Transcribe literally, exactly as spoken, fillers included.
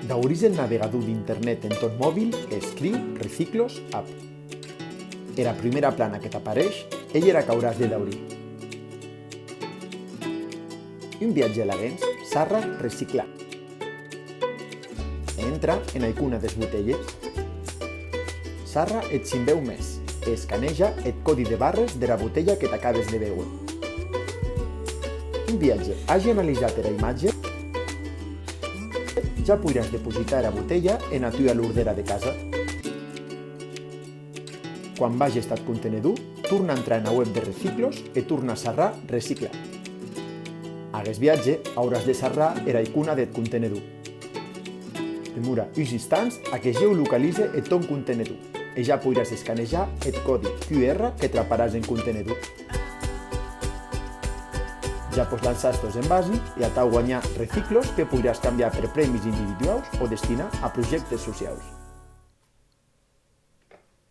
Daurís eth navegador d'internet en tòn mobil e escriu Reciclos app. Era prumèra plana que t'apareish ei era qu'auràs de daurir. Un viatge laguens, sarra reciclar. Entra ena icona des botelhes. Sarra eth simbèu mès e escaneja eth còdi de barres dera botelha que t'acabes de béuer. Un viatge agi analisat era imatge, ja poiràs depositar era botelha ena tua lordèra de casa. Quan bages tath contenedor, torna entrar ena web de Reciclos e torna sarrar reciclar. Aguest viatge auràs de sarrar era icona deth contenedor. Demora uns instants a que geolocalize eth tòn contenedor e ja poiràs escanejar eth còdi Q R que traparàs en contenedor. Ja pòs lançar es tòs envasis e atau guanhar Reciclos que poiràs cambiar per prèmis individuaus o destinar a projèctes sociaus.